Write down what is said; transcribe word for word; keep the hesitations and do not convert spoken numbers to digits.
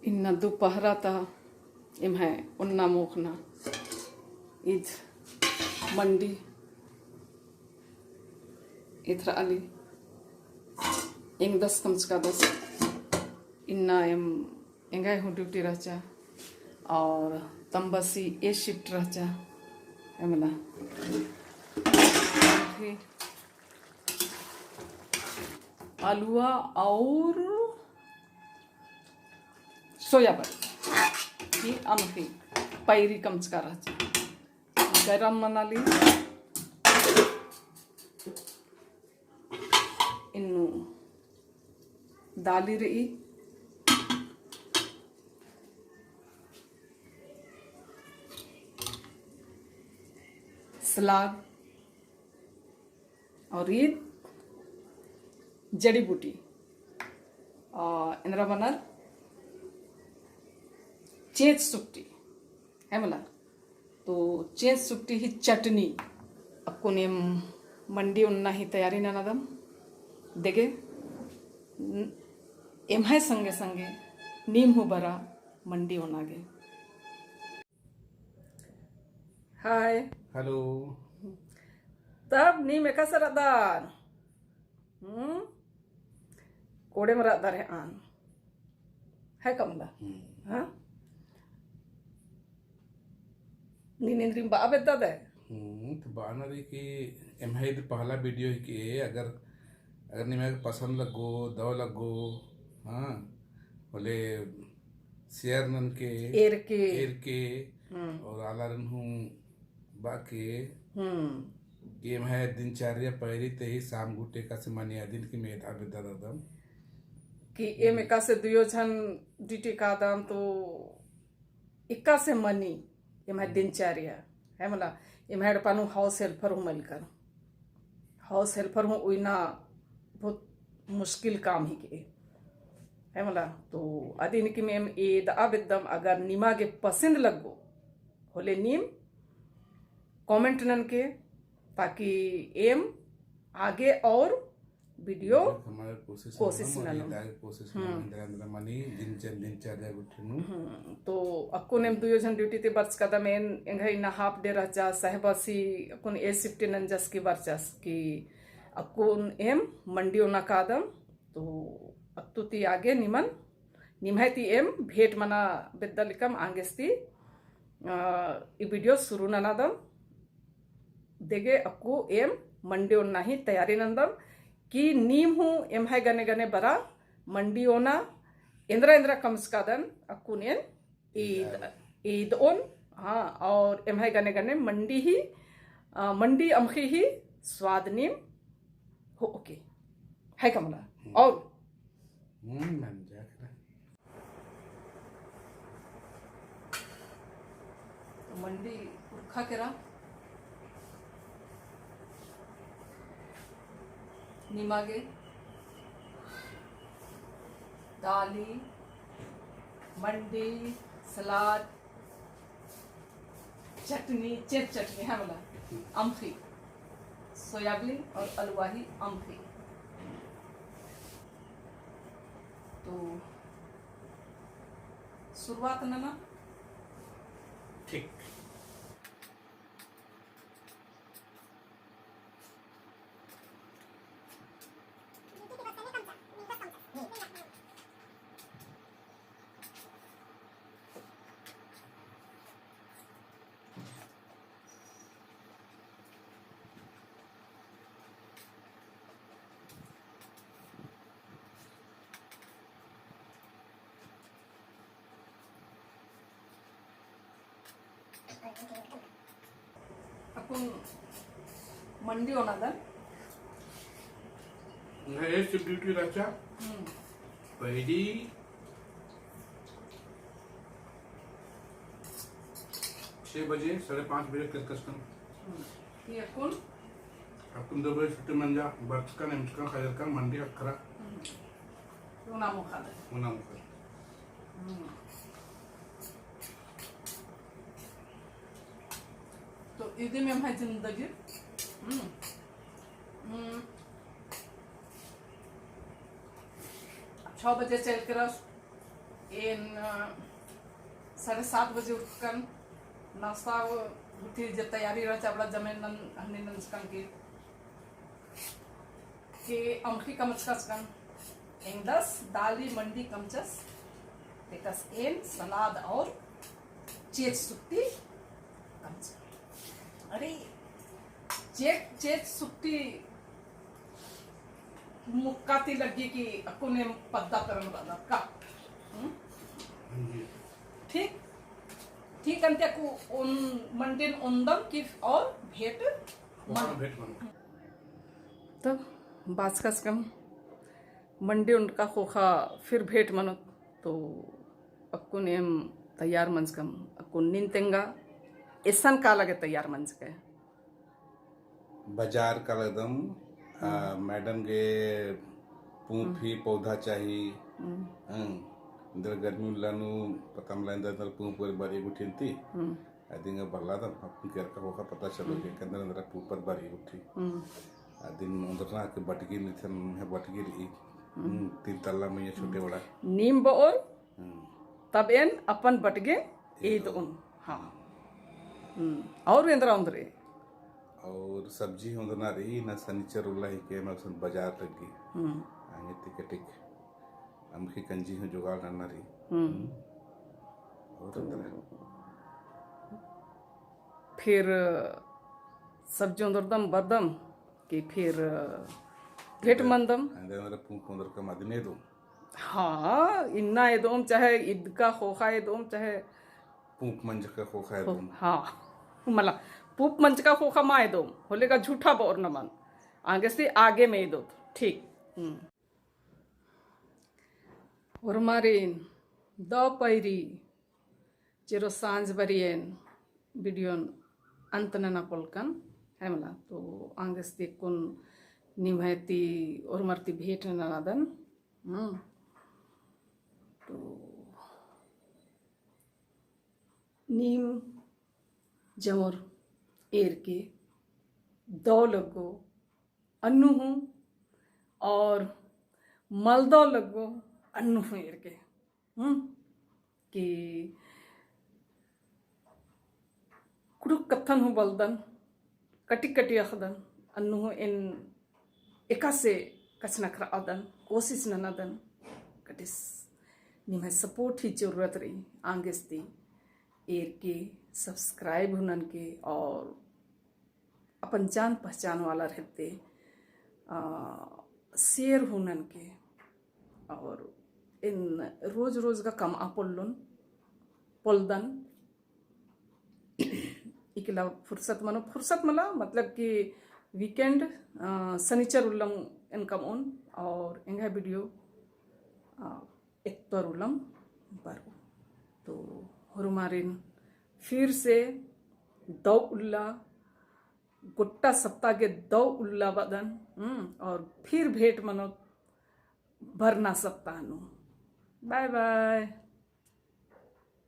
इन्ना दुपहरा ता एम्है ओन्ना मोख़ना ईद मंडी एथरा अली एंगदस कमचकादस। इन्ना एम एंग्है हूँ duty रहचा और तम्बसी A shift रहचा। एमला फिर अलुवा और सोयाबीन ही अमख़ी पैरी कमचका रहचा। गरम मनाली इन्नु दाली रई, सलाद और ईद जड़ी बूटी, आ, एन्दरा बअनर चेंच सुकटी, है मला। तो चेंच सुकटी ही चटनी अक्कुन एम मंडी ओन्ना ही तैयारी ननादम। देगे, न-, एम्है संगे संगे नीम हूँ बरा मंडी ओना गे। Hi। Hello। तब नीम एकासे रअदर? हम्म? कोड़ेम रअदर है आन। है कमला? हम्म। हाँ? नीन एन्दरिम बआ बेद्ददय? हम्म, तो बअना रई कि एम्है ईद पहला video हिके, अगर, अगर निम्है पसंद लग्गो, दव लग्गो, हाँ, होले share ननके, एरके। एरके, हम्म। और आलारिन हूँ बाकी हम्म। कि एम्है दिनचर्या पैरी ती ही शाम गूटी एकासे मनी अदिन कि मेद आ बेद्ददम। कि एम हम्म। एकासे दुयो झन duty कादम तो एकासे मनी एम्है हम्म। दिनचर्या, है मला, एम्है एड़पा नू house helper हूँ मलकर। House helper हूँ उइना बहुत मुश्किल काम हिके, है मला। तो अदिन कि एम एदआ बेद्दम अगर निमा गे पसंद लग्गो, होले नीम comment ननके, ताकि एम आगे और video हमारे कोशिश कोशिश ननम, ननम। इदा कोशिश हम्म। ननम, इदा, इदा मनी दिन चन, दिनचर्या गुट्ठी नू। हम्म, तो अक्कुन एम दुयो झन duty ती बरचकादम, एन एंग्है इन्ना half day रहचा, साहेबसी अक्कुन A shift नंजस की बरचस की अक्कुन एम मंडी ओना कादम। तो अत्तु ती आगे निमन, निम्है ती एम भेंट मना बेद्दा लिकम आंगेस ती, अ, ई video शुरू ननादम। देगे अक्कु एम मंडी ओन्ना ही तैयारी नन्दम कि नीम हूँ एम्है गने गने बरा मंडी ओना, एन्द्रा एन्द्रा कमचकादन अक्कुन एन ईद, ईद ओन, हाँ, और एम्है गने गने मंडी ही, अ, मंडी अमख़ी ही स्वाद नीम होओके। है कमला? हम्म। और? हम्म, मंजा केरा। मंडी उरखा केरा। निमा गे दाली, मंडी, सलाद, चटनी, चेंच चटनी, है मला, अमख़ी, सोयाबीन और अलुवा ही अमख़ी। तो शुरुआत नना। ठीक। अक्कुन मंडी ओनादन। एंग्है A shift duty रहचा। हम्म। पहली छः बजे, साढ़े पाँच बजे केरकन। हम्म। ई अक्कुन? अक्कुन दो बजे छुट्टी मंजा, बरचकन, एमचकन, खजरकन, मंडी अखरा। हम्म। ओना मोख़ा दे। ओना मोख़ा। हम्म। तो इदी में एम्है जिंदगी, हम्म, हम्म, छः बजे चल के रस, एन, अ, साढ़े सात बजे उठकन, नाश्ता गुट्ठी जे तैयारी रहचा, अबड़ा जमेन नन, हन्नी नंजकन की, के अमख़ी कमचकन, एंगदस दाली मंडी कमचस, तेकस एन सलाद और चेच सुक्ती कमचस। अरे, चेच, चेच सुक्ती मुक्का ती लग्गी कि अक्कुन एम पद्दा करन रअदत का। हम्म? हाँ जी। ठीक, ठीक अन्ते अक्कु ओन मंडिन ओन्दम कि और भेंट और मनो। भेंट मनो। तो बाचकस कम मंडी ओन्टा ख़ोख़ा फिर भेंट मनो। तो अक्कुन एम तैयार मंजकम, अक्कुन नीन तेंगा एसन का लगे तैयार मंजके। बाजार कालदम, आ, हम्म। मैडम गे पूंप हम्म। ही पौधा चाही। हम्म। हम्म। इन्दर गर्मी उल्ला नू पता मला इन्दर, इन्दर पूंप पर बारी गुट्ठी ती। हम्म। अदिन बल्लादम, अपन केरका ख़ोख़ा पता चलो हम्म। के, केन्दर इन्दर पूंप पर बारी गुट्ठी। हम्म। अदिन ओन्दरना के बटगी लिथन है, बटगी रई। हम्म। हम्म, तीन तल्ला मइय्याँ छोटे हम्म। बड़ा। नीम बओन, हम्म। तब एन अपन बटगे एदओन। एदओन। हाँ। हम्म। और एन्दरा ओन्दरे? और सब्जी ओन्दरना रई ना, सनिचर उल्ला ही के एमा सन बाजार लग्गी। हम्म। आंगे ती कटिक अमख़ी कंजी हूँ जुगाड़ नन्ना रई। हम्म। हम्म। और तो एन्दरा? फिर सब्जी ओन्दरदम बरदम कि फिर भेंट मंदम। आंदे मेरा पूंप ओन्दरकम अदिन एदोम। हाँ, इन्ना एदोम, चाहे इदका ख़ोख़ा एदोम, चाहे पूंप मंजका ख़ोख़ा एदोम। हाँ, मला, पूंप मंजका ख़ोख़ा मा एदोम, होले का झूठा बओर नमन। आगे से आगे में एदोत, ठीक। हम्म। ओर्मारिन दव पैरी चेरो सांझ बरियन वीडियोन अंत नना पोल्लकन, है मला। तो आंगेस ती अक्कुन निम्है ती ओर्मर ती भेंट ननादन। हम्म। तो नीम जमोर एरके दव लग्गो अन्नु हूँ और मलदव लग्गो अन्नु हूँ एरके। हम्म? कि कुँड़ुख़ कत्थन हूँ बलदन, कटी कटी अख़दन, अन्नु हूँ एन एकासे कछनखरआदन, कोशिश ननादन, कटिस निम्है support ही जरूरत रई, आंगेस ती एरके subscribe हूँ ननके और अपन जान पहचान वाला रहते, आ, share हूँ ननके। और एन रोज रोज गा कमआ पोल्लोन, पोल्लदन। इकला फुर्सत मनो, फुर्सत मला, मतलब कि weekend, आ, सनिचर उल्लम एन कमओन और एंग्है video, आ, एत्तर उल्लम बरओ। तो होरमारिन फिर से दव उल्ला, गोट्टा सप्ताह गे दव उल्ला बअदन, हम्म, और फिर भेंट मनो बरना सप्ताह नू। Bye bye।